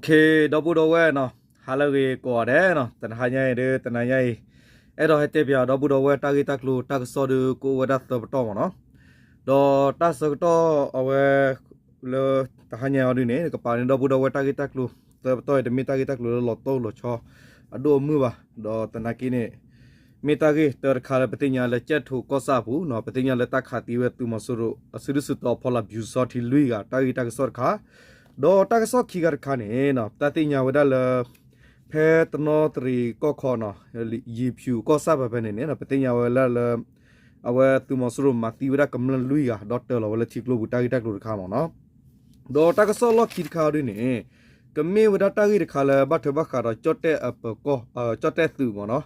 ခ့ ဒီပုၢ်ဒီဝဲၢ်နီၤ, ဟါလၢအဂ့ၤကိးဂၤဒဲးနီၤ, တနဟါညါအံၤဒီး တနၤညါအံၤ အဲၣ်ဒိးဟဲတဲပၠးဒီပုၢ်ဒီဝဲၢ်တၢ်ဂ့ၢ်တၢ်ကျိၤတၢ်ကစီၣ်ဒီး ကအိၣ်ဝဲဒၣ်သၢပတီၢ်မ့ၢ်နီၤ, ဒီးတၢ်ဆၢကတီၢ်အဝဲ လၢတဟါညါအံၤဒ်န့ၣ် ကပာ်န့ၢ်ဒီပုၢ်ဒီဝဲၢ်တၢ်ဂ့ၢ်တၢ်ကျိၤ သၢပတီၢ်အံၤ တမ့ၢ်တၢ်ဂ့ၢ်တၢ်ကျိၤလၢလီၤတီၢ်လီၤဆီ အဒိၣ်အမုၢ်ဘၣ်, ဒီးသနာ်က့န့ၣ် မ့ၢ်တၢ်ဂ့ၢ်တၢတခါလၢပသ့ၣ်ညါလၢကၠဲၣ်ထိးကီၢ်ဆၣ်အပူၤနီၤ, ပသ့ၣ်ညါလၢတၢ်ခးသံဝဲသုးမီၤစိရိၤ အစုဒုၣ်စုတီၤအဖီလာ် ပျူစောထီးလွံၢ်ဂၤ တၢ်ဂ့ၢ်တၢ်ကစီၣ်တခါ, ဒီးတၢ်ကစီၣ်ခံခါတခါန့ၣ် တၢ်သ့ၣ်ညါဝဲဒၣ်လၢ ဖဲတနီသရံၣ်ကီၢ်ခီနီၤ, ယံၤဖၠူၣ်ကီၢ်ဆၣ်ဖဲဖဲန့ၣ်န့ၣ် ပသ့ၣ်ညါဝဲဒၣ်လၢ အဝဲသုးမီၤစိရိၤမၤသံဝဲဒၣ်ကမျၢၢ်လွံၢ်ဂၤ ဒီးတၢၤလီၤဝဲလၢထံကျိပူၤ တၢ်ဂ့ၢ်တၢ်ကျိၤတခါမ့ၢ်နီၤ. ဒီးတၢ်ကစီၣ်လီၢ်ခံတခါအံၤဒ်န့ၣ် ကမ့ၢ်ဝဲဒၣ်တၢ်ဂ့ၢ်တခါလၢဘၣ်ထွဲဘၣ်ဃးဒီးကၠီၣ်တဲၣ်အပၢၤကီၢ်, ကၠီၣ်တဲၣ်သုးမ့ၢ်နီၤ,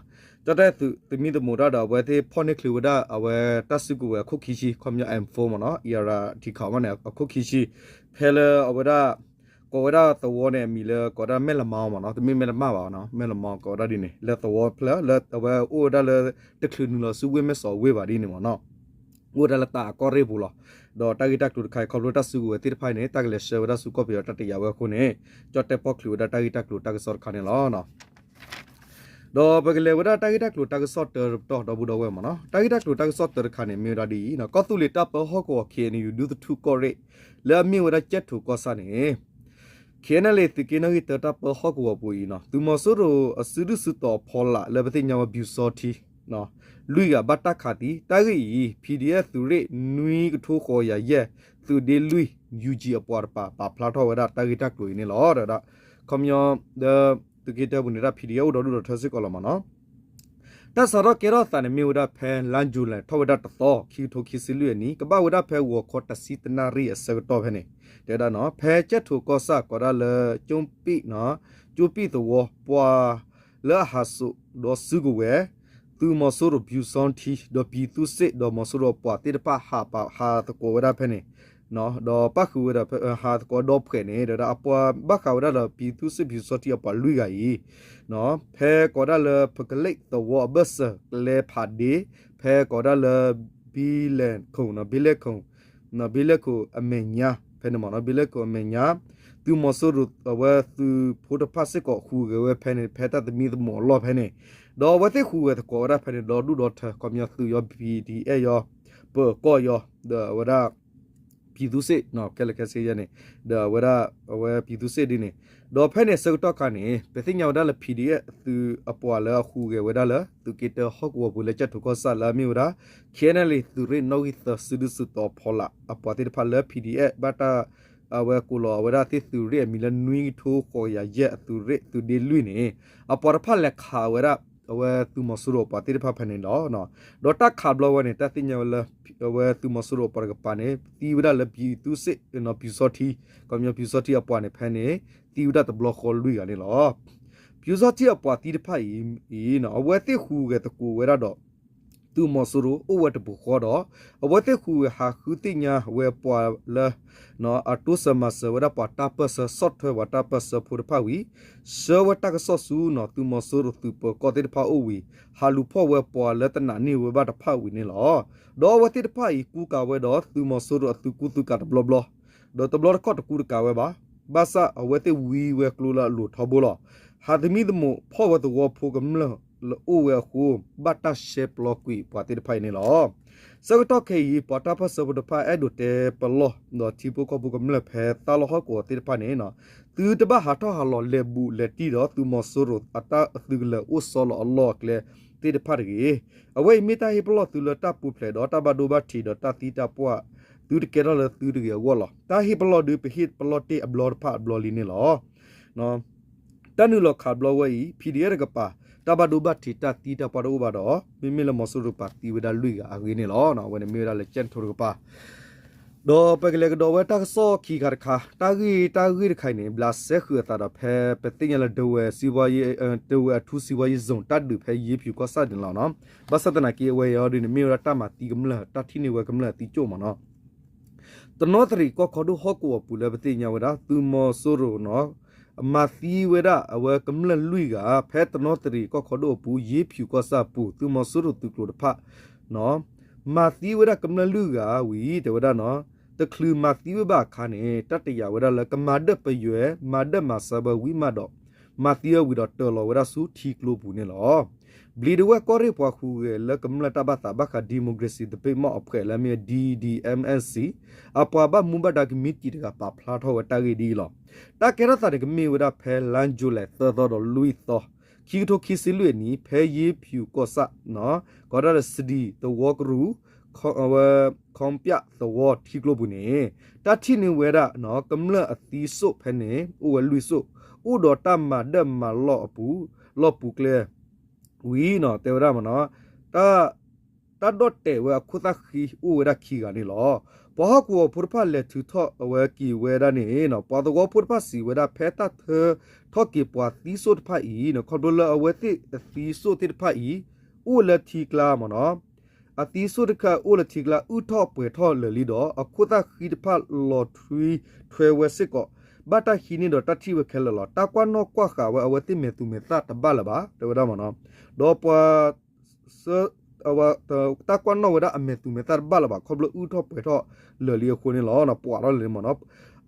ကၠီၣ်တဲၣ်သုးသမံသမိးတၢ်ဒီး အဝဲသ့ၣ်ဖီၣ်န့ၢ်ချုးဝဲဒၣ်အဝဲတၢ်စုကဝဲၤအခိၣ်ခံဆံ ခီပညီ M four မ့ၢ်နီၤ, အံၤရၤထံခးမ့ၢ်န့ၣ် အခိၣ်ခံဆံ ဖဲလၢအဝဲဒၣ် ကိးဝဲဒၣ်သဝီန့ၣ် အမံၤလၢကိးဝဲဒၣ်မဲၢ်လမီမ့ၢ်နီၤ, တမ့ၢ်မဲၢ်လမၢ်ဘၣ်နီၤ, မဲၢ်လမီကိးဝဲဒၣ်ဒ်န့ၣ် လၢသဝီဖျၢၣ်လၢအဝဲအိၣ်ဝဲဒၣ်လၢ တချုးနုာ်လီၤဆူဝ့ၢ်မဲၢ်စီၤဝ့ၢ်ဘၣ်ဒ်န့ၣ်မ့ၢ်နီၤ, အိၣ်ဝဲဒၣ်လၢတၢ်အကီၢ်ရ့ၣ်ပူၤလီၤ. ဒီးတၢ်ဂ့ၢ်တၢ်ကျိၤတခါအံၤ ခီဖျိတၢ်စုကဝဲၤသ့ၣ်တဖၣ်အံၤန့ၣ် တၢ်ကလဲၤဆှၢဝဲဒၣ်ဆူကီၢ်ပယီၤတၢ်တယာ်ဝဲအဃိန့ၣ် ကၠီၣ်တဲၣ်ဖီၣ်ချုးဝဲဒၣ်တၢ်ဂ့ၢ်တၢ်ကျိၤတၢ်ကစီၣ်တခါန့ၣ်လီၤ. ဒီးပကလဲၤဝဲဒၣ်တၢ်ဂ့ၢ်တၢ်ကျိၤတၢ်ကစီၣ်တၢတပတီၢ် ဒီပုၢ်ဒီဝဲၢ်မ့ၢ်နီၤ, တၢ်ဂ့ၢ်တၢ်ကျိၤတၢ်ကစီၣ်တၢတခါန့ၣ် မ့ၢ်ဝဲဒၣ်ဒ်အံၤ, ကီၢ်သူလ့ၤတၢ်ပၢဟီၣ်ကဝီၤ K N U ဒူသထူၣ်ကီၢ်ရ့ၣ် လၢအမ့ၢ်ဝဲဒၣ်ကၠဲၣ်ထိးကီၢ်ဆၣ်န့ၣ် K N L A သုးက့နီၣ်ဂံၢ်သၢတၢ်ပၢဟီၣ်ကဝီၤပူၤအံၤနီၤ, သုးမီၤစိရိၤအစုဒုၣ်စုတီၤအဖီလာ်လၢပသ့ၣ်ညါဝဲ ပျူစောထီး လွံၢ်ဂၤဘၣ်တၢ်ခးသံ, တၢ်ဂ့ၢ်အံၤ P D F သုးရ့ၣ်နွံကထိဃိးကယၤယဲၢ် သုးဒ့လွံၢ် U G အပှၤတပၤ ပာ်ဖျါထီၣ်ဝဲဒၣ်တၢ်ဂ့ၢ်တၢ်ကျိၤအံၤန့ၣ်လီၤ. ဒီး ခီပညီ ဒီး သုးက့တၢပူၤန့ၣ် တၢ် P D F အိၣ်ဒီးဒိၣ်ဒီးထၢစ့ၢ်ကီးလီၤမ့ၢ်နီၤ. တၢ်စးထီၣ်ကဲထီၣ်အသးန့ၣ် မ့ၢ်ဝဲဒၣ်ဖဲလါယူၤလံ ထီၣ်ဝဲဒၣ်တသီ ခံကထိခံဆံလွံၢ်အနံၣ် ကဘၣ်ဝဲဒၣ်ဖဲဂီၤခီတဆံတနၣ်ရံၣ်အဆၢကတီၢ်ဖဲန့ၣ် တဲဝဲဒၣ်နီၤ, ဖဲကၠဲၣ်ထိးကီၢ်ဆၣ်ကိးဒၣ်လၢ ကၠိပံၣ်နီၤ, ကၠိပံၣ်သဝီ ပှၤလၢအဟးစိာ်ဒီးစုကဝဲၤ သုးမီၤစိရိၤ ပျူစောထီး ဒီးပျံၤသူစ့ၣ် ဒီးမီၤစိရိၤအပှၤသ့ၣ်တဖၣ် ဟးပာ် ဟးသကိးဝဲဒၣ်ဖဲန့ၣ် ဒီးပၣ်ဃုာ်ဝဲဒီး ဟးသကိးဒီဖှဲးန့ၣ် ဒီးအပှၤဘၣ်ဃးဝဲဒၣ်ဒီး ပျံၤသူစ့ၣ် ပျံၤသူစ့ၣ်ထံအပှၤလွံၢ်ဂၤအံၤ ဖဲကိးဒၣ်လၢပကလဲၣ်သဝီအဘၢၣ်စၢၤ ကျဲဖးဒ့ ဖဲကိးဒၣ်လၢ ဘံလဲၣ်ခိၣ် ဘံလဲၣ်ခိၣ် ဘံလဲၣ်ခိၣ်အမဲာ်ညါ ဖဲန့ၣ်မ့ၢ်နီၤ, ဘံလဲၣ်ခိၣ်အမဲာ်ညါ သုးမီၤစိရိၤအဝဲသုးဖိတဖၣ်စ့ၢ်ကီးဟူးဂဲၤဝဲဖဲန့ၣ် ဖဲတၢ်သမံသမိးအလီၢ်ဖဲန့ၣ်, ဒီးအဝဲသ့ၣ်ဟူးဂဲၤသကိးဝဲဒၣ်ဖဲန့ၣ် ဒီဒူၣ်ဒီထၢ ခီပညီသုးယီၤ P D F ယီၤ ပၢၤကီၢ်ယီၤ ဒီးအဝဲဒၣ် ပျံၤသူစ့ၣ် ခဲလၢာ်ခဲဆ့ယဲန့ၣ် ဒီးအဝဲဒၣ် အဝဲပျံၤသူစ့ၣ်ဒ်န့ၣ်, ဒီးဖဲန့ၣ်ဆၢကတီၢ်ခါန့ၣ် ပသ့ၣ်ညါဝဲဒၣ်လၢ P D F သုးအပှၤလၢအဟူးဂဲၤဝဲဒၣ်လၢ သုးက့တၢဟီၣ်ကဝီၤပူၤလၢကၠဲၣ်ထိးကီၢ်ဆၣ်လၢအမ့ၢ်ဝဲဒၣ် K N L A သုးရ့ၣ်နီၣ်ဂံၢ်သၢ စုဒုၣ်စုတီၤဖီလာ်အပှၤသ့ၣ်တဖၣ်လၢ P D F ဘၣ်တၢ် အဝဲကိးလီၤအဝဲဒၣ်သ့ၣ်သုးရ့ၣ်အမံၤလၢ နွံကထိဃိးကယၤယဲၢ် အသုးရ့ၣ် သုးဒ့လွံၢ်န့ၣ် အပှၤတဖၣ်လဲၤခးဝဲဒၣ် အဝဲသုးမီၤစိရိၤအပှၤသ့ၣ်တဖၣ်ဖဲန့ၣ်လီၤ. ဒီးတၢ်ခးဘျီဝဲန့ၣ် တၢ်သ့ၣ်ညါဝဲလၢ အဝဲသုးမီၤစိရိၤအပှၤတကပၤန့ၣ် သံဝဲဒၣ်လၢပျံၤသူစ့ၣ် ပျံၤသူထံ ခီပညီပျံၤသူထံအပှၤန့ၣ် ဖဲန့ၣ် သံဝဲဒၣ်တဘျီဃီလွံၢ်ဂၤန့ၣ်လီၤ. ပျံၤသူထံအပှၤသံတဖၣ်အံၤ အဝဲသ့ၣ်ဟူးဂဲၤသကိးဝဲဒၣ်ဒီး သုးမီၤစိရိၤအိၣ်ဝဲတပူၤဃီဒီး အဝဲသ့ၣ်ဟူးဂဲၤဟးဃုသ့ၣ်ညါဝဲပှၤလၢ အတိစၢၤမၤစၢၤဝဲဒၣ်ပှၤတၢ်ပၢၢ်ဆၢ ဆီၣ်ထွဲပှၤတၢ်ပၢၢ်ဆၢဖိတဖၣ်ဝံၤ ဆှၢဝဲတၢ်ကစီၣ်ဆူနီၤ သုးမီၤစိရိၤသုးပၢၤကီၢ်သ့ၣ်တဖၣ်အိၣ်ဝံၤ ဟးလူၤဖီၣ်ဝဲပှၤလၢတနာ်န့ၢ်ဝဲဘၣ်တဖၣ်ဝံၤန့ၣ်လီၤ. ဒီးအဝဲသ့ၣ်တဖၣ်အံၤ ကူကၤဝဲဒီးသုးမီၤစိရိၤအသုးကူသုးကၤတဘျီဘျီ ဒီးတဘျီတခီၣ်တကူတကၤဝဲဘၣ်. ဘၣ်ဆၣ်အဝဲသ့ၣ်ဝံဝဲကျိလၢအလိၤထီဘိလီၤ. ဟးသမံသမိးဖီၣ်ဝဲသဝီဖိကမျၢၢ်လၢအိၣ်ဝဲအဃိ ဘၣ်တၢ်ရှဲပျီကွံာ်ပှၤသ့ၣ်တဖၣ်အံၤန့ၣ်လီၤ. ဆၢကတီၢ်ခဲအံၤ ပှၤတၢ်ပၢၢ်ဆၢဖိတဖၣ်အဲၣ်ဒိးတဲပလီၢ် ဒီးထံဖိကီၢ်ဖိကမျၢၢ်ဖဲသၣ်လီၢ်ဟီၣ်ကဝီၤသ့ၣ်တဖၣ်န့ၣ် သုတဘၣ်ဟးထီၣ်ဟးလီၤလဲၤဘူးလဲၤတံၢ်ဒီးသုးမီၤစိရိၤအတၢ်သုးကလၢၤအိၣ်ဆီလီၤအလီၢ်အကျဲသ့ၣ်တဖၣ်တဂ့ၤ. အဝဲအံၤမ့ၢ်တၢ်ဟ့ၣ်ပလီၢ်သုလၢတၢ်ပူၤဖျဲးဒီးတၢ်ဘၣ်ဒိဘၣ်ထံးဒီးတၢ်သံတၢ်ပှၢ် သုတကဲထီၣ်လၢသုတဂ့ၤအဂီၢ်လီၤ. တၢ်ဟ့ၣ်ပလီၢ်ဒုးပဟ့ၣ်ပလီၢ်တ့ၢ်အဘျီတဖၣ်အဘျီလံန့ၣ်လီၤ. တၢ်နုာ်လီၤခးဘျီဝဲအံၤ P D F တကပၤ တၢ်ဘၣ်ဒိဘၣ်ထံးတၢ်သံတၢ်ပှၢ်တအိၣ်ဘၣ်ဒီး မ့မ့ၢ်လၢမီၤစိရိၤပာ်သံဝဲဒၣ်လွံၢ်ဂၤအဂ့ၢ်န့ၣ်လီၤ. အဝဲန့ၣ်မ့ၢ်ဝဲဒၣ်လၢကၠဲၣ်ထိးတကပၤ ဒီးပကလဲၤကဒီးဝဲတၢ်ကစီၣ်ခံခါတခါ တၢ်ဂ့ၢ်တၢ်ဂ့ၢ်တခါအံၤန့ၣ် ဘျးစဲဃုာ်အသးဒီးဖဲပသ့ၣ်ညါလၢ ဒဝဲၢ်အထူစီးပွားရေးဇုန် တၢ်ဒုးဖဲယ့ဖၠူၣ်ကီၢ်ဆၣ်န့ၣ်လီၤ. ဘၣ်ဆၣ်သနာ်က့အဝဲအံၤအီၤဒုးန့ၣ် မ့ၢ်ဝဲဒၣ်တၢ်မၤသံကမျၢၢ် တၢ်ထံၣ်န့ၢ်ဝဲကမျၢၢ်သံကၠိၣ်မ့ၢ်နီၤ. တနီသရံၣ်ကီၢ်ခီဒိၣ်ဟီၣ်ကဝီၤပူၤလၢပသ့ၣ်ညါဝဲဒၣ် သုးမီၤစိရိၤနီၤ မၤသံဝဲဒၣ်အဝဲကမျၢၢ်လွံၢ်ဂၤ ဖဲတနီသရံၣ်ကီၢ်ခီဒိၣ်အပူၤ ယ့ဖၠူၣ်ကီၢ်ဆၣ်ပူၤ သုးမီၤစိရိၤသုးကျိၤတဖၣ် မၤသံဝဲဒၣ်ကမျၢၢ်လွံၢ်ဂၤဝံၤ တဲဝဲဒၣ်နီၤ တချုးမၤသံဝဲဘၣ်အခါန့ၣ် တၢ်တယာ်ဝဲဒၣ်လၢကမၤဒၢၣ်ပယွဲ မၤဒၢၣ်မၤစၢၤဝဲဝံၤမးဒီး မၤသံဝဲဝံၤဒီးတၢၤလီၤဝဲဒၣ်ဆူထံကျိပူၤန့ၣ်လီၤ. ဘျံးဒဝဲၢ်ကီၢ်ရ့ၣ်ပှၤဟူးဂဲၤလၢကမျၢၢ်တၢ်ဘၣ်သးဘၣ်ဃး democracy သပိတ်မှောက်အဖွဲ့ လၢအမ့ၢ် D D M N C အပှၤဘၣ်မူဘၣ်ဒါကမံးတံာ်တဂၤပာ်ဖျါထီၣ်ဝဲတၢ်ဂ့ၢ်ဒ်အံၤလီၤ. တၢ်ကဲထီၣ်သးန့ၣ်ကမ့ၢ်ဝဲဒၣ်ဖဲလါယူၤလံသၢသီဒီးလွံၢ်သီ ခံကထိခံဆံလွံၢ်အနံၤ ဖဲယ့ၢ်ဖၠူၤကီၢ်ဆၣ် ကီးဒၣ်လၢစဒံးသဝီကရူၢ် ဝဲ ခီပၠၣ်သဝီထံကျိပူၤန့ၣ် တၢ်ထံၣ်န့ၢ်ဝဲဒၣ် ကမျၢၢ်အသံစိၣ်ဖဲန့ၣ် အိၣ်ဝဲလွံၢ်စိၣ် အိၣ်ဒီးတၢ်မၤဒၢၣ်မၤလီၢ်အပူၤ လီၢ်ပူၤကျဲ ဝံၤ တဲဝဲဒၣ်မ့ၢ်နီၤ တၢ် တၢ်ဒီၣ်တဲာ်ဝဲအခိၣ်သၣ်ဃံအိၣ်ဝဲဒၣ်ခံဂၤန့ၣ်လီၤ. ပှၤဟီၣ်ကဝီၤဖိတဖၣ်လဲၤထုးထီၣ်အဝဲက့ၤဝဲဒၣ်န့ၣ် ပှၤသဝီဖိတဖၣ်စံးဝဲဒၣ် ဖဲတၢ်ထုးထီၣ်က့ၤပှၤသံစိၣ်တဖၣ်အံၤ ခီဖျိလၢအဝဲသ့ၣ်အသံစိၣ်သ့ၣ်တဖၣ်အံၤ အိၣ်လၢထံကျါမ့ၢ်နီၤ အသံစိၣ်တခါအိၣ်လၢထံကျါ အုၣ်ထီၣ်ပှဲၤထီၣ်လၢာ်လံဒီး အခိၣ်သၣ်ဃံတဖၣ်လီၤထွံထွဲဝဲစ့ၢ်ကီး ဘၣ်တၢ်ဟံးန့ၢ်ဒီးတၢ်ထံၣ်ဝဲခဲလၢာ်လီၤ. တၢ်ကွၢ်နီၣ်ကွၢ်ဃာ်ဝဲအဝဲသ့ၣ်မဲာ်သူမဲာ်သၣ်တဘၣ်လၢၤဘၣ် တဲဝဲဒၣ်မ့ၢ်နီၤ ဒီးပှၤ တၢ်ကွၢ်နီၣ်ဝဲဒၣ်အမဲာ်သူမဲာ်သၣ်တဘၣ်လၢၤဘၣ် ခီဖျိအုၣ်ထီၣ်ပှဲၤထီၣ်လၢာ်လံအဃိန့ၣ်လီၤ. ပှၤထီၣ်လၢာ်လံမ့ၢ်နီၤ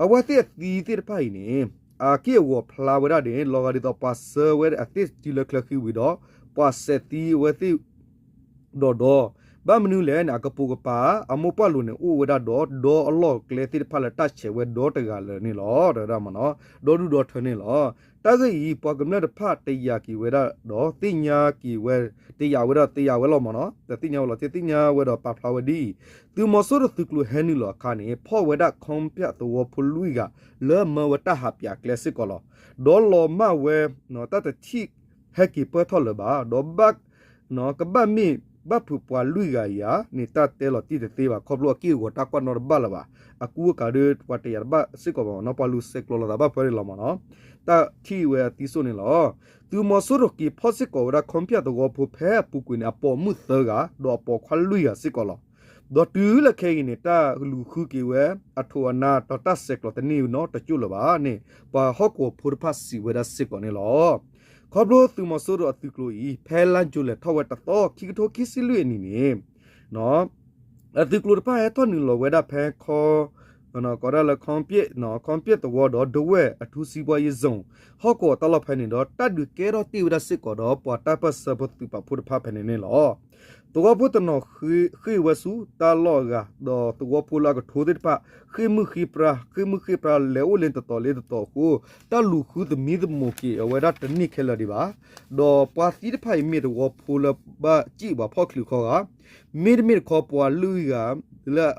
အဝဲသ့ၣ်အသံသ့ၣ်တဖၣ်အံၤန့ၣ် အက့ၢ်အဂီၤဖျါဝဲဒၣ်န့ၣ် လီၤဂာ်ဒ်သိးပှၤဆှၢဝဲအသ့ၣ်တုၤလၢချၢဃံဝံၤဒီး ပှၤစဲးသံအဝဲသ့ၣ် ဒီးဒီး ဘၣ်မနုၤလဲၣ်န့ၣ် အကပိာ်ကပၤ အမိၢ်ပှၢ်လိၤန့ၣ် အိၣ်ဝဲဒၣ်ဒီး ဒီအလီၢ်ကျဲသ့ၣ်တဖၣ်လၢတၢ်ဆဲးဝဲဒီတဂၤလၢာ်န့ၣ်လီၤ တဲဝဲဒၣ်မ့ၢ်နီၤ ဒီဒူၣ်ဒီထၢန့ၣ်လီၤ. တၢ်ဂ့ၢ်အံၤ ပှၤကမျၢၢ်တဖၣ်တယာ်က့ၤဝဲဒၣ်ဒီး သ့ၣ်ညါက့ၤဝဲ တယာ်ဝဲဒီးတယာ်ဝဲလီၤမ့ၢ်နီၤ တသ့ၣ်ညါဝဲလီၤ တသ့ၣ်ညါဝဲဒီးပာ်ဖျါဝဲဒ်အံၤ သုးမီၤစိရိၤသုးကျိၤဟဲနုာ်လီၤအခါန့ၣ် ဖီၣ်ဝဲဒၣ်ခီပၠၣ်သဝီဖိလွံၢ်ဂၤ လၢမၢဝဲတၢ်ဟးပၠးကျဲစ့ၢ်ကီးလီၤ. ဒီးလီၤမၢ်ဝဲ တၢ်တထံၣ်ဟဲက့ၤပၢၢ်ထီၣ်လၢၤဘၣ် ဒီးဘၣ် ကဘၣ်မ့ၢ်ဘၣ်ဖုးပှၤလွံၢ်ဂၤအံၤဧါန့ၣ် တၢ်တဲလီၤတံၢ်တသ့ဘၣ် ခီဖျိအက့ၢ်အဂီၤတၢ်ကွၢ်နီၣ်တဘၣ်လၢၤဘၣ် အကူအကၤဒီးပှၤတယာ်တဘၣ်စ့ၢ်ကီးဘၣ်မ့ၢ်နီၤ ပှၤလူၤဆဲးကျိးလိာ်သးဘၣ်ဖဲန့ၣ်လီၤမ့ၢ်နီၤ တၢ်ထံၣ်ဝဲအသံစိၣ်န့ၣ်လီၤ. သုးမီၤစိရိၤက့ၤဖီၣ်စ့ၢ်ကီးဝဲဒၣ်ခီပၠၣ်သဝီဖိဖဲအပူၤကွံာ်န့ၣ် အပိာ်မုၣ်သၢဂၤ ဒီးအပိာ်ခွါလွံၢ်ဂၤစ့ၢ်ကီးလီၤ. ဒီးတုၤလၢခဲအံၤန့ၣ် တၢ်လူၤဃုက့ၤဝဲ အထိးအနါ ဒီးတၢ်ဆဲးကျိးတန့ၢ်နီတကၠိၢ်လၢၤဘၣ်န့ၣ် ပှၤဟီၣ်ကဝီၤဖိတဖၣ်စံးဝဲဒၣ်စ့ၢ်ကီးန့ၣ်လီၤ. ခီဖျိသုးမီၤစိရိၤအသုးကျိၤအံၤ ဖဲလါယူၤလဲၢ်ထီၣ်ဝဲတသီ ခံကထိခံဆံလွံၢ်အနံၤန့ၣ် အသုးကျိၤတဖၣ်ဟဲထီၣ်နုာ်လီၤဝဲဒၣ်ဖဲခီ ကီးဒၣ်လၢ ခီပၠၣ်သဝီဒီး ဒဝဲၢ်အထူစံးပှၤယဲၢ် zone ဟီၣ်ကဝီၤတၢ်လီၢ်ဖဲန့ၣ်ဒီး တၢ်ဒုးကဲထီၣ်တ့ၢ်ဝဲဒၣ်စ့ၢ်ကီးဒီး ပှၤတၢ်ပၢၢ်ဆၢဖိသုးပာ်ဖှိၣ်တဖၣ်ဖဲန့ၣ်န့ၣ်လီၤ. သဝီဖိတနီၤဃ့ၢ်ဝဲဆူတၢ်လီၢ်အဂၤ ဒီးသဝီဖိလၢအကထိသ့ၣ်တဖၣ် ဃ့ၢ်မုၢ်ဃ့ၢ်ပြါ ဃ့ၢ်မုၢ်ဃ့ၢ်ပြါလဲၤအိၣ်လၢတတီၤလၢတတီၤအဃိ တၢ်လူၤဃုသမံသမိးက့ၤအဝဲဒၣ်တန့ၢ်ခဲလၢာ်ဒံးဘၣ်. ဒီးပှၤသံတဖၣ်အံၤမ့ၢ်သဝီဖိလၢဘၣ်စံၣ်ပှၤဖီၣ်ချုးခီဂၤ မ့တမ့ၢ်တခီပှၤလွံၢ်ဂၤ လၢ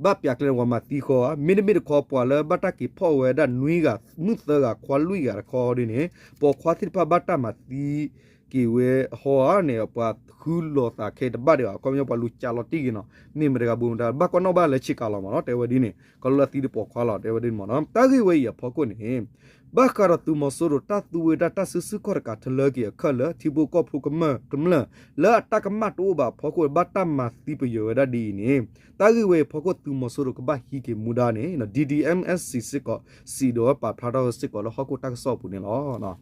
ဘၣ်ပၠးကျဲန့ၣ် ပှၤမၤသံဃီဧါ မ့တမ့ၢ်တခီပှၤလၢဘၣ်တၢ်က့ၤဖီၣ်ဝဲဒၣ်နွံဂၤ မုၣ်သၢဂၤ ခွါလွံၢ်ဂၤတခီဒ်န့ၣ် ပိာ်ခွါသ့ၣ်တဖၣ်ဘၣ်တၢ်မၤသံက့ၤဝဲဟီဧါန့ၣ် ပှၤဃုလိာ်သးခဲတဘၣ်ဒံးဘၣ် အခီပညီပှၤလူၤကးလီၤတံၢ်က့ၤနီၤ မ့ၢ်မတၤတဂၤဘၣ်မတၤတဂၤ ဘၣ်ကွၢ်နီၣ်ဘၣ်လၢဆ့ကၤလီၤမ့ၢ်နီၤ တဲဝဲဒ်န့ၣ် ခီဖျိလၢအသံဒီးပိာ်ခွါလီၤ တဲဝဲဒ်န့ၣ်မ့ၢ်နီၤ တၢ်ဂ့ၢ်ဝဲအံၤအဖီခိၣ်န့ၣ် ဘၣ်ဃးဒီးသုးမီၤစိရိၤတၢ်သူဝဲဒၣ်တၢ်စုဆူၣ်ခီၣ်တကးထၢလၢက့ၤအခၢၣ်လၢထံဖိကီၢ်ဖိကမျၢၢ် လၢအတၢ်ကမၣ်တအိၣ်ဘၣ်အဖီခိၣ် ဘၣ်တၢ်မၤသံပယွဲဝဲဒၣ်ဒ်အံၤန့ၣ် တၢ်ဂ့ၢ်ဝဲအံၤဖီခိၣ်သုးမီၤစိရိၤကဘၣ်ဟံးက့ၤမူဒါန့ၣ် D D M N C စ့ၢ်ကီး စံးဒီးပာ်ဖျါထီၣ်စ့ၢ်ကီးလၢဟီၣ်ခိၣ်တၢ်ကစီၣ်အပူၤန့ၣ်လီၤ.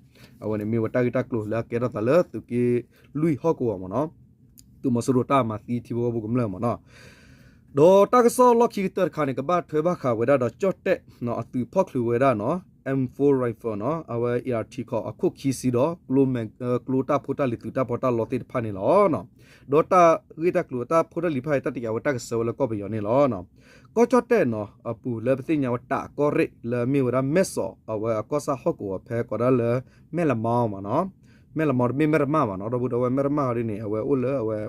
အဝဲန့ၣ်မ့ၢ်ဝဲတၢ်ဂ့ၢ်တၢ်ကျိၤလၢအကဲထီၣ်သးလၢသုးက့လွံၢ်ဟီၣ်ကဝီၤမ့ၢ်နီၤ သုးမီၤစိရိၤတၢ်မၤသံထံဖိကီၢ်ဖိကမျၢၢ်မ့ၢ်နီၤ ဒီးတၢ်ကစီၣ်လီၢ်ခံကတၢၢ်တခါန့ၣ် ကဘၣ်ထွဲဘၣ်ဃးဝဲဒၣ်ဒီးကၠီၣ်တဲၣ်နီၤ အသုးဖီၣ်ချုးဝဲဒၣ်နီၤ M four rifle နီၤ အဝဲ A R ထံခီအခိၣ်ခံဆံဒီး ကျိတၢ်ဖိတၢ်လံၤသုးတၢ်ပီးတၢ်လီသ့ၣ်တဖၣ်န့ၣ်လီၤ. ဒီးတၢ်ဂ့ၢ်တၢ်ကျိၤတၢ်ဖိတၢ်လံၤတဖၣ်အံၤ တၢ်တယာ်ဝဲတၢ်ကဆှၢဝဲလၢကီၢ်ပယီၤန့ၣ်လီၤ. ကီၢ်ကၠီၣ်တဲၣ်နီၤ အပူၤလၢပသ့ၣ်ညါဝဲတၢ်ကီၢ်ရ့ၣ်လၢအမ့ၢ်ဝဲဒၣ်မဲၢ်စီး အဝဲအကီၢ်ဆၣ်ဟီၣ်ကဝီၤဖဲကီးဒၣ်လၢ မဲၢ်လမီမ့ၢ်နီၤ မဲၢ်လမီတမ့ၢ်မဲၢ်ရမၢ်ဘၣ်နီၤ ဒီပုၢ်ဒီဝဲၢ်မဲၢ်ရမၢ်ဒ်န့ၣ် အဝဲအိၣ်လၢအဝဲ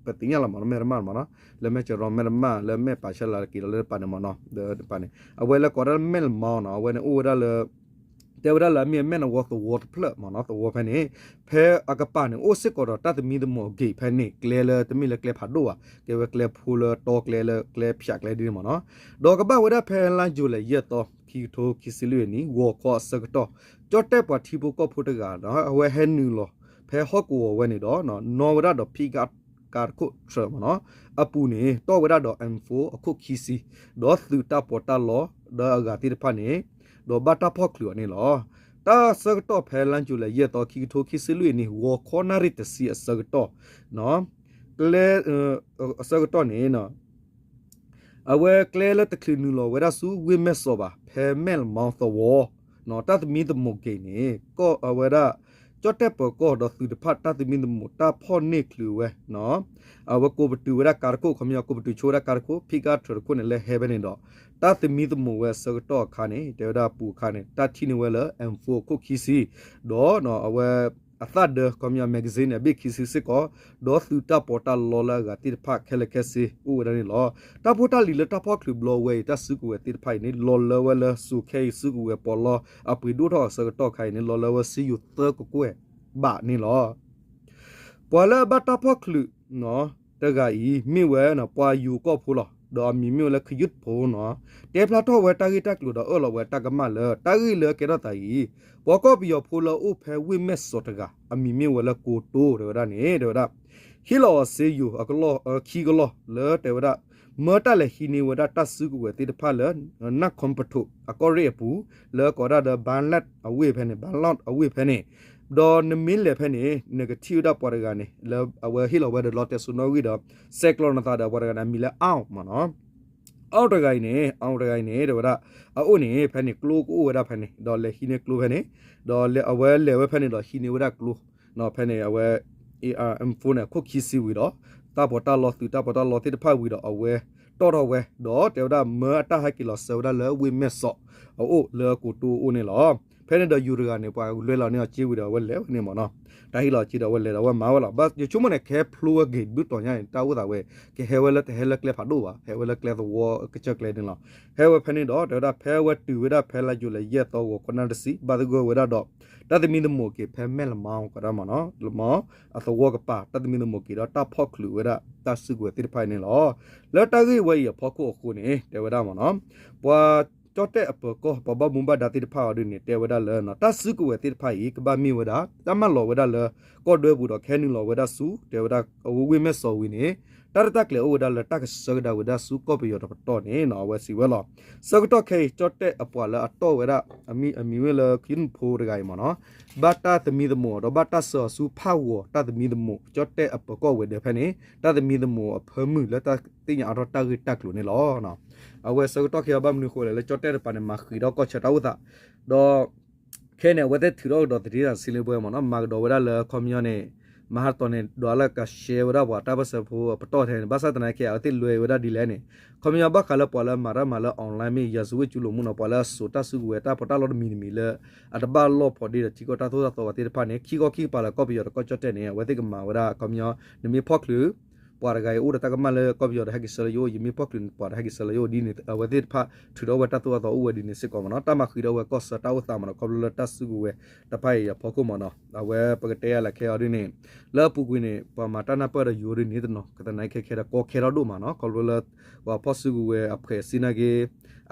ပသ့ၣ်ညါလီၤမ့ၢ်နီၤ မဲၢ်ရမၢ်မ့ၢ်နီၤ လၢမဲၢ်ကရီမဲၢ်ရမၢ် လၢမဲၢ်ပာ်ဆၢလၢက့ၤဒီးလၢတပၤန့ၣ်မ့ၢ်နီၤ ဒီးတပၤန့ၣ် အဝဲလၢကီးဒၣ်လၢမဲၢ်လမီနီၤ အဝဲန့ၣ်အိၣ်ဝဲဒၣ်လၢ တဲဝဲဒၣ်လၢအမ့ၢ်အမဲၢ်နဝီသဝီတဖျၢၣ်မ့ၢ်နီၤ သဝီဖဲန့ၣ် ဖဲအကပၤန့ၣ် အိၣ်စ့ၢ်ကီးဒီးတၢ်သမံသမိးအဂ့ၢ်ဖဲန့ၣ် ကျဲလၢတမ့ၢ်လၢကျဲဖးဒိၣ်ဘၣ် ကဲဝဲကျဲဖိလၢတီကျဲလၢကျဲဖၠးကျဲဒ်န့ၣ်မ့ၢ်နီၤ ဒီးကဘၣ်ဝဲဒၣ်ဖဲလါယူၤလံယဲၢ်သီ ခံကထိခံဆံလွံၢ်အနံၤ ဂီၤခီအဆၢကတီၢ် ကၠီၣ်တဲၣ်ပှၤထံဖိကီၢ်ဖိတဂၤ အဝဲဟဲနုာ်လီၤ ဖဲဟီၣ်ကဝီၤဝဲန့ၣ်ဒီး နီၣ်ဝဲဒၣ်ဒီးဖံးကါ ကါတခိၣ်ထြၢမ့ၢ်နီၤ အပူၤန့ၣ် တီၢ်ဝဲဒၣ်ဒီး M four အခိၣ်ခံဆံ ဒီးသုးတၢ်ပီးတၢ်လီ ဒီးအဂၤသ့ၣ်တဖၣ်န့ၣ် ဒီးဘၣ်တၢ်ဖီၣ်ချုးအီၤန့ၣ်လီၤ. တၢ်ဆၢကတီၢ်ဖဲလါယူၤလံယဲၢ်သီ ခံကထိခံဆံလွံၢ်အနံၤ ဂီၤခီနၣ်ရံၣ်တဆံအဆၢကတီၢ် ကျဲ အဆၢကတီၢ်န့ၣ် အဝဲကျဲလၢတချုးနုာ်လီၤဝဲဒၣ်ဆူဝ့ၢ်မဲၢ်စီးဘၣ် ဖဲမဲၢ်လမီသဝီ တၢ်သမံသမိးက့ၤန့ၣ် ကီၢ်အဝဲဒၣ် ကၠီၣ်တဲၣ်ပၢၤကီၢ်ဒီးသုးတဖၣ် တၢ်သမံသမိးတၢ်ဖီၣ်န့ၢ်ချုးဝဲ အဝဲကိးပတုာ်ဝဲဒၣ်ကါတခိၣ် ခီပညီ ကိးပတုာ်ဆိဝဲဒၣ်ကါတခိၣ် pickup truck တခိၣ်န့ၣ် လၢဟဲဖဲန့ၣ်ဒီး တၢ်သမံသမိးဝဲအဆၢကတီၢ်အခါန့ၣ် တဲဝဲဒၣ်အပူၤအခါန့ၣ် တၢ်ထံၣ်န့ၢ်ဝဲလၢ M four အခိၣ်ခံဆံ ဒီးအဝဲ အသၣ်ဒၢ ခီပညီ magazine န့ၣ် အဘ့ၣ်ခံဆံစ့ၢ်ကီး ဒီးသုးတၢ်ပီးတၢ်လီလၢအဂၤသ့ၣ်တဖၣ်ခဲလၢာ်ခဲဆ့အိၣ်ဝဲဒၣ်န့ၣ်လီၤ. တၢ်ဖိတၢ်လံၤလၢတၢ်ဖီၣ်ချုးဘျီဝဲအံၤ တၢ်စုကဝဲၤသ့ၣ်တဖၣ်အံၤန့ၣ် လီၤလၢဝဲလၢစိၤခဲအံၤ စုကဝဲၤပီးလီအပှ့ၤဒိၣ်ထီၣ်အဆၢကတီၢ်ခါအံၤန့ၣ် လီၤလၢဝဲစ့ယိၤသၢကကွဲၢ်ဘးန့ၣ်လီၤ. ပှၤလၢအဘၣ်တၢ်ဖီၣ်ချုး တဂၤအံၤ မ့ၢ်ဝဲ ပှၤယိၤကီၢ်ဖိလီၤ. ဒီးအမံၤမ့ၢ်ဝဲလၢ ခယုၣ်ဖိနီၤ တဲဖျါထီၣ်ဝဲတၢ်ဂ့ၢ်တၢ်ကျိၤဒီးအၢၣ်လီၤဝဲတၢ်ကမၣ်လၢ တၢ်ဂ့ၢ်လၢကဲထီၣ်သးအံၤ ပှၤကီၢ်ပယီၤဖိလၢအအိၣ်ဖဲဝ့ၢ်မဲၢ်စီးတဂၤ အမံၤမ့ၢ်ဝဲလၢကိတိၤ တဲဝဲဒၣ်န့ၣ် တဲဝဲဒၣ် ဟ့ၣ်လီၤအီၤစ့ယိၤအကလီၢ် ခံကလီၢ်လၢတဲဝဲဒၣ် မၢတၢ်လဲၤဟံးန့ၢ်ဝဲဒၣ်တၢ်စုကဝဲၤသ့ၣ်တဖၣ်လၢ နၢ်ခီပထိးအကီၢ်ရ့ၣ်အပူၤ လၢကိးဒၣ်ဒီး ဘၣ်လၢးအဝ့ၢ်ဖဲန့ၣ် ဘၣ်လၢးအဝ့ၢ်ဖဲန့ၣ် ဒီးနမ့ၢ်လဲၤဖဲန့ၣ် နကထံၣ်ဝဲဒၣ်ပှၤတဂၤန့ၣ် လၢအဝဲဟ့ၣ်လီၤဝဲဒီးလီတဲစိနီၣ်ဂံၢ်ဒီး ဆဲးကျိးနသးဒီးပှၤတဂၤန့ၣ် အမံၤလၢအီၣ်မ့ၢ်နီၤ အီၣ်တဂၤအံၤန့ၣ် အီၣ်တဂၤအံၤန့ၣ် တဲဝဲဒၣ် အအိၣ်န့ၣ် ဖဲန့ၣ် ကျိကအိၣ်ဝဲဒၣ်ဖဲန့ၣ် ဒီးလဲၤဟံးန့ၢ်ကျိဖဲန့ၣ် ဒီးအဝဲလဲၤဝဲဖဲန့ၣ်ဒီးဟံးန့ၢ်ဝဲဒၣ်ကျိ ဖဲန့ၣ် အဝဲ A R M four န့ၣ် အခိၣ်ခံဆံဝံၤဒီး တၢ်ပီးတၢ်လီသုးတၢ်ပီးတၢ်လီသ့ၣ်တဖၣ်ဝံၤဒီး အဝဲတီၣ်ထီၣ်ဝဲ ဒီးတဲဝဲဒၣ်မၢအတၢ်ဟဲက့ၤလီၤစၢၤဝဲဒၣ်လၢဝ့ၢ်မဲၢ်စီးအအိၣ်လၢကိတိၤအအိၣ်န့ၣ်လီၤ. ဖဲန့ၣ်ဒီးယိၤတဂၤန့ၣ် ပှၤလွဲလီၤန့ၢ်အီၤစ့ဝံၤဒီးအဝဲလဲၤဝဲန့ၣ်မ့ၢ်နီၤ တၢ်ဟ့ၣ်လီၤစ့ဒီးအဝဲလဲၤဒီး အဝဲမၤဝဲလီၤ. ယဆိကမိၣ်န့ၣ် ကဟဲဖျိဝဲဂ့ၤ ဒုးတီၤညါန့ၣ် တၢ်အိၣ်သးဝဲ ကဟဲဝဲလၢတဟဲလၢကျဲဖးဒိၣ်ဘၣ် ဟဲဝဲလၢကျဲသဝီကစၢၢ်ကျဲန့ၣ်လီၤ. ဟဲဝဲဖဲန့ၣ်ဒီး တဲဝဲဒၣ် ဖဲဝဲတုၤဝဲဒၣ်ဖဲလါယူၤလံယဲၢ်သီဂီၤခီနၣ်တဆံ ဘၣ်သဂၢၢ်ဝဲဒၣ်ဒီး တၢ်သမံသမိးက့ၤဖဲမဲၢ်လမီကဒီးမ့ၢ်နီၤ လမီ အသဝီကပၤ တၢ်သမံသမိးက့ၤဒီးတၢ်ဖီၣ်ချုးဝဲဒၣ်တၢ်စုကဝဲၤသ့ၣ်တဖၣ်အံၤန့ၣ်လီၤ. လၢတၢ်ဂ့ၢ်ဝဲအံၤအဖီခိၣ်အဃိန့ၣ် တဲဝဲဒၣ်မ့ၢ်နီၤ ပှၤကၠီၣ်တဲၣ်အပၢၤကီၢ် ပှၤဘၣ်မူဘၣ်ဒါသ့ၣ်တဖၣ်အီၤဒ်န့ၣ် တဲဝဲဒၣ်လၢ တၢ်စုကဝဲၤသ့ၣ်တဖၣ်အံၤ ကဘၣ်မ့ၢ်ဝဲဒၣ် တၢ်မၢလီၤဝဲဒၣ်လၢ ကီၢ်ဒွဲပူၤဒီး ကဟဲနုာ်လီၤဝဲဒၣ်ဆူ တဲဝဲဒၣ် အဝ့ၢ်မဲၢ်စီးဝံၤန့ၣ် တၢ်ရဲၣ်တၢ်ကျဲၤအိၣ်ဝဲဒၣ်လၢတၢ်ကဆှၢကဒါဝဲဒၣ်ဆူကီၢ်ပယီၤတပတီၢ်န့ၣ် အဝဲစံးဝဲလီၤ. ဆၢကတီၢ်ခဲအံၤ ကၠီၣ်တဲၣ်အပှၤလၢအတီၣ်ဝဲဒၣ် အမံၤမ့ၢ်လၢ ခယုၣ်ဖိတဂၤအံၤမ့ၢ်နီၤ ဘၣ်တၢ်သမံသမိးဒီးဘၣ်တၢ်ဆှၢအီၤဆူဖးဂီၤ တၢ်သမံသမိး ကၠီၣ်တဲၣ်အပၢၤကီၢ်ဝဲၤဒၢးဖဲန့ၣ် တၢ်သမံသမိးအဖၢမုၢ်လၢတၢ်သ့ၣ်ညါအါထီၣ်တၢ်ဂ့ၢ်တၢ်ကျိၤန့ၣ်လီၤ. အဝဲဆၢကတီၢ်ခဲအံၤဘၣ်မနုၤအဃိလဲၣ် လၢကၠီၣ်တဲၣ်တပၤန့ၣ် မၤဃံးဒီးကီၢ်ဆၢတၢ်အိၣ်သး ဒီး ခဲအံၤန့ၣ် အဝဲသ့ၣ်ထုးထီၣ်ကဒီးသဒံးတၢ်ဆံလၢပှဲၤမ့ၢ်နီၤ မၤကဒီးဝဲဒၣ်လၢခီပညီန့ၣ် မၤဟးတတီၤန့ၣ် ဒီးလၢကရှဲဝဲဒၣ်ပှၤတၢ်ပၢၢ်ဆၢဖိအပတီၢ်ထဲန့ၣ် ဘၣ်ဆၣ်သနာ်က့ အဝဲသ့ၣ်လွဲဝဲဒၣ်ဒ်လဲၣ်န့ၣ် ခီပညီဘၣ်ဃးလၢပှၤလၢမၤတၢ်မၤလၢ online မ့ၢ် ရာဇဝတ်ကျူးလွန်မှု နီၤ ပှၤလၢအစိာ်တၢ်စုကဝဲၤတၢ်ပီးတၢ်လီတမံၤတမံၤလၢ အတဘၣ်လီၢ်ဖိးဒ့ဒီးထံကီၢ်တၢ်သိၣ်တၢ်သီဝဲသ့ၣ်တဖၣ်န့ၣ် ခံခီခံကပၤလၢကီၢ်ပယီၤဒီးကီၢ်ကၠီၣ်တဲၣ်န့ၣ် အဝဲသ့ၣ်ကမၤဝဲဒၣ် ခီပညီ နမ့ၢ်ဖီၣ်ချုး ပှၤတဂၤအံၤအိၣ်ဒီးတၢ်ကမၣ်လၢကီၢ်ပယီၤဒီးဟဲက့ၤဆှၢလၢယအိၣ် ယမ့ၢ်ဖီၣ်ချုးန့ၣ် ပှၤဒီးဟဲက့ၤဆှၢလၢယအိၣ်ဒ်န့ၣ် အဝဲသ့ၣ်တဖၣ်ထုးထီၣ်ဝဲတၢ်သိၣ်တၢ်သီအိၣ်ဝဲဒ်န့ၣ်စ့ၢ်ကီးမ့ၢ်နီၤ တၢ်မၤဃံးဒီးဝဲကီၢ်ဆၢတၢ်အိၣ်သးမ့ၢ်နီၤ ခီဖျိလၢတၢ်စုကဝဲၤတဖၣ်အံၤအဖီခိၣ်မ့ၢ်နီၤ အဝဲပကတဲယၤလၢခဲအံၤဒ်န့ၣ် လၢအပူၤကွံာ်န့ၣ် ပှၤမၤတၢ်နၢ်ပၢၢ်ဒီးယိၤဒ်န့ၣ်တနီၤ ကသနာ်က့ခဲခဲဒီးကီခဲထီၣ်ဒိၣ်မးနီၤ ခီဖျိလၢ ပှၤဖီၣ်စုကဝဲၤအဖှဲးစ့နာ်က့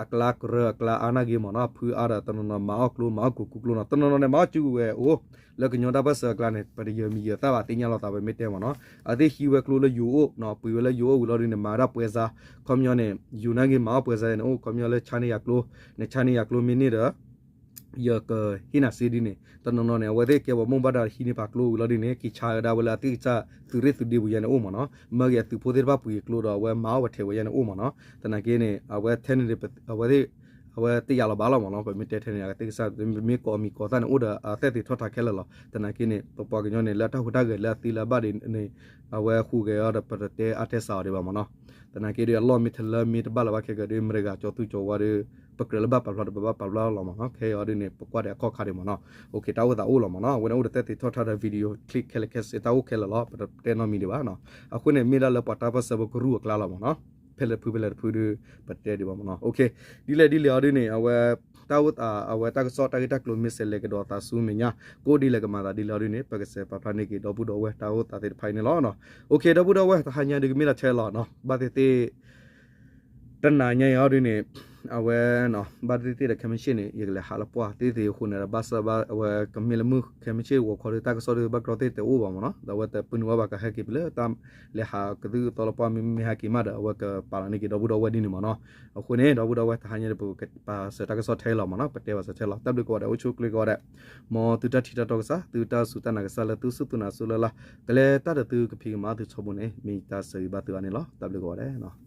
အကျါကရၢအကျါအါနာ်က့မ့ၢ်နီၤ အဖုအါဒီးတနီၤနီၤမၤအီၣ်ကျိမၤအီၣ်ကိးကူကျိနီၤ တနီၤနီၤန့ၣ် မၤအီၣ်စုကဝဲၤအိၣ် လၢကညီတၢ်ပၢၢ်ဆၢအကျါန့ၣ် ပတယၢၤမံၤယၢၤသၣ်ဘၣ်သ့ၣ်ညါလိာ်သး ပမ့ၢ်တဲမ့ၢ်နီၤ အဝဲသ့ၣ်ဟံးဝဲကျိလၢယိၤအိၣ်နီၤ ပှ့ၤဝဲလၢယိၤအိၣ်ဝံၤလီၤဒ်န့ၣ် မၤဝဲဒၣ်ပွဲစား ခီပညီန့ၣ် ယိၤနာ်က့မၤအီၣ်ပွဲစားန့ၣ်အိၣ် ခီပညီလၢဆါန့ၢ်ယၤကျိ နဆါန့ၢ်ယၤကျိမ့ၢ်န့ၢ်ဒီး ယကဟ့ၣ်နၤစ့ဒ်န့ၣ် တနီၤနီၤန့ၣ် အဝဲသ့ၣ်ကဲပှၤဘၣ်မူဘၣ်ဒါဟံးန့ၢ်ပှၤကျိဝံၤလီၤဒ်န့ၣ် က့ၤဆါဝဲဒၣ်ဝဲလၢအသ့ၣ်ကစၢ်သုးရ့ၣ်သုးဒ့ပူၤယါန့ၣ်အိၣ်မ့ၢ်နီၤ မၢက့ၤအသုးဖိသ့ၣ်တဖၣ်ပှ့ၤကျိဒီး အဝဲမၤအီၣ်ဝဲထဲးဝဲယါန့ၣ်အိၣ်မ့ၢ်နီၤ သနာ်က့န့ၣ် အဝဲထဲန့ၣ် အဝဲသ့ၣ် အဝဲတယာ်လီၤဘၣ်လီၤမ့ၢ်နီၤ ပမ့ၢ်တဲထဲန့ၣ် အသ့ၣ်ကစၢ် မ့ၢ်ကိးမံၤကိးသၣ်န့ၣ် အိၣ်ဒီးအသက်သေထီၣ်ထီခဲလၢာ်လီၤ သနာ်က့န့ၣ် ပပှၤကညီန့ၣ် လၢအတၢ်ဟူးတၢ်ဂဲၤလၢအသံလၢအဘၣ်ဒ်န့ၣ် အဝဲဟူးဂဲၤအီၤဒီး ပတတဲအါတဲစှၤအီၤဒံးဘၣ်မ့ၢ်နီၤ သနာ်က့ဒီး အလီၢ်မ့ၢ်တလၢမ့ၢ်တဘၣ်လၢၤဘၣ်ခဲကဒီး မတၤဂၤကၠီသူကၠီဝါဒီး ပကြၢးလၢဘၣ်ပာ်ဖျါဒီး ပဘၣ်ပာ်ဖျါလီၤမ့ၢ်နီၤ ခဲအံၤဒ်န့ၣ် ပကွၢ်ဒီးအခီၣ်ခါဒံးမ့ၢ်နီၤ တၢ်အိၣ်သးအိၣ်လီၤမ့ၢ်နီၤ အဝဲန့ၣ်အိၣ်ဒီးသက်သေထီၣ်ထီဒီး video clip ခဲလၢာ်ခဲဆ့ တၢ်အိၣ်ခဲလၢာ်လီၤ ပတတဲနီတမံၤဒံးဘၣ်နီၤ အဃိန့ၣ် မ့ၢ်ဒၣ်လၢပှၤတၢ်ပၢၢ်ဆၢဖိကရူၢ်အကျါလီၤမ့ၢ်နီၤ ဖဲလဲၣ်တဖုဖဲလဲၣ်တဖုဒီး ပတဲဒံးဘၣ်မ့ၢ်နီၤ ဒ်လဲၣ်ဒ်လဲၣ်အီၤဒ်န့ၣ် အဝဲ တၢ်အိၣ်သး အဝဲတၢ်ကစီၣ်တၢ်ဂ့ၢ်တၢ်ကျိၤမ့ၢ်စဲးလဲၤကဒီးသးဆူမဲာ်ညါ ကိးဒ်လဲၣ်ကမၤသးဒ်လဲၣ်အီၤဒ်န့ၣ် ပကစဲးပာ်ဖျါန့ၢ်က့ၤဒီပုၢ်ဒီဝဲၢ်တၢ်အိၣ်သးသ့ၣ်တဖၣ်အံၤန့ၣ်လီၤ တဟါညါဒုးကမ့ၢ်လီၤထဲလီၤနီၤ ဘၣ်သ့ၣ်သ့ၣ် တနၤညါအံၤအီၤဒ်န့ၣ် အဝဲ ဘၣ်သ့ၣ်သ့ၣ်ဒီးခဲမုၢ်ဆ့ၣ်န့ၣ် ယကလဲၤဟးလၢပှၢ်သ့ၣ်သ့ၣ်အဃိန့ၣ်ဒီး ဘၣ်ဆၣ်ဘၣ်အဝဲကမ့ၢ်လၢမုၢ်ခဲမုၢ်ဆ့ၣ်ဂီၤခီဒီး တၢ်ကစီၣ်ဒီးဘၣ်ကြီသ့ၣ်တအိၣ်ဘၣ်မ့ၢ်နီၤ ဒီးအဝဲတပၢနုာ်ဘၣ်ဘၣ်ကဟဲက့ၤပလၢတၢ်လဲၤဟးကသုၣ်ကသီလၢပှၢ် မ့မ့ၢ်ဟဲက့ၤမးဒီး အဝဲကပာ်လီၤန့ၢ်က့ၤဒီပုၢ်ဒီဝဲၢ်ဒ်န့ၣ်မ့ၢ်နီၤ အဃိန့ၣ် ဒီပုၢ်ဒီဝဲၢ်တဟါညါဒီး ပကပာ်စၢၤတၢ်ကစီၣ်ထဲလီၤမ့ၢ်နီၤ ပတဲဘၣ်စၢၤထဲလီၤ တၢ်ဘျုးကိးဂၤဒဲး အိၣ်ဆူၣ်အိၣ်ချ့ကိးဂၤဒဲး မ်သုတၢ်ထံၣ်တၢ်တီကစၢ် သုတၢ်စူၢ်တၢ်နာ်ကစၢ်လၢသုစူၢ်သုနာ်စူၢ်လၢ်လၢ် ကလဲၤတၢ်ဒီးသုကဖံးကမၤသုထီဘိန့ၣ် မ့ၢ်တၢ်ဆၢဂ့ၤဘၣ်သုဂၤန့ၣ်လီၤ တၢ်ဘျုးကိးဂၤဒဲး